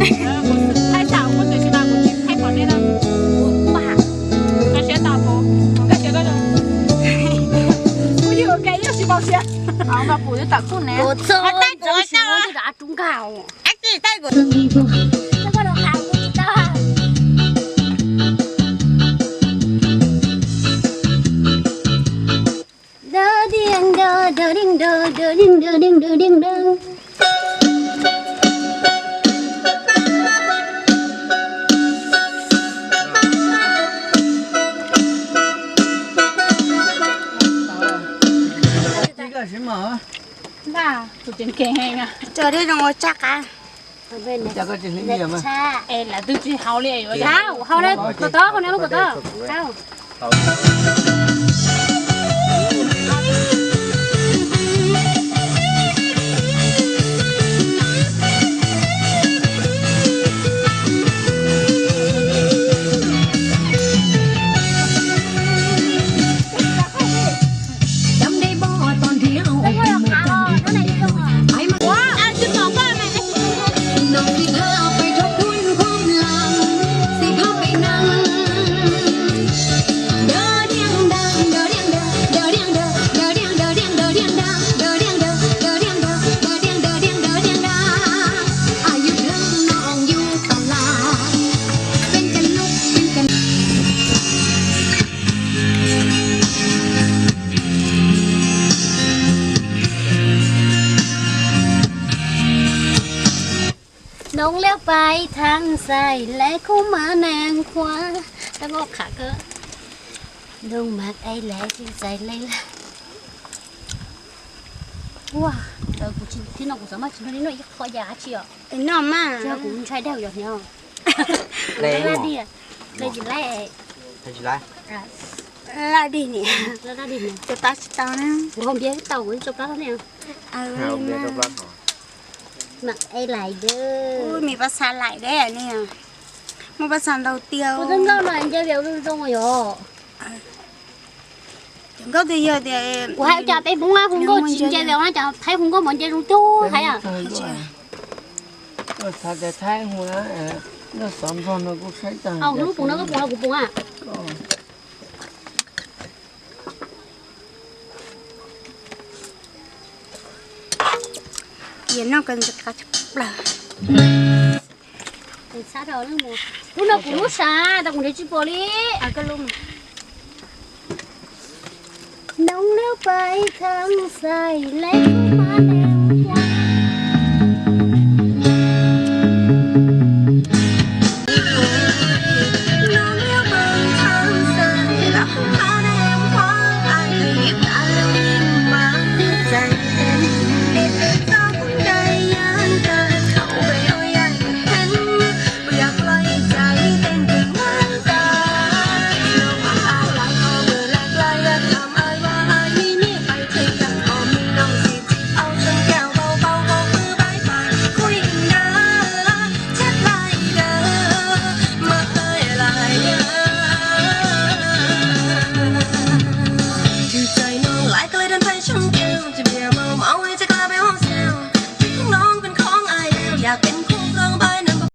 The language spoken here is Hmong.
Kuv thaij xwb kuv tsis thaij pom nej na. Koj siab tau puas? Koj siab koj zoo. Kuv yug ka yog tsis tau siab. Npaj kuv twb tam kuj ne. Kuv txog txog siab rov rub nkag. Tus tseem kheev heev. Cov dej zoo ua tsav qab. Lawv twb tsis haus li. Haus, haus lub kom tod, haus lub kom tod. Noo leb pais thav xais lawv kuj mas neeg qhuav. Tab koj qhav kawg. Noo mas qe lawv tsis xais lawv lawm. Ua, kuv tsis, tib no kuv xav mas tsis noj li no ib qho yam dab tsi os. Noj mas. Tsis yog kuv ntshai dag kuv cov hniav. Laj dig, laj dig, laj dig. Laj dig niam. Laj dig niam. Cov tau tsis tau na. Kuv hau npias tau kuv tso plab ne. Mas qe lais dab. Ui, me paj xav lais dab ne. Muaj paj xav ntau tiag. Kuv twb nkauj no nce vias zoo zoo yom. Nkauj tiag yog tias kuv hais cas peb Hmoob hu nkauj tsis nce vias no cas Thaib hu nkauj mas nce zoo cuag Thaib. Xav tias Thaib hu na, nkauj xov Nplog no kuj saib tag. Au, lub pum no koj pum los kuv pum a. Lub no kuv lub sav, tas kuv nrhiav tsis pom li. Noo leb pais thav xais lawv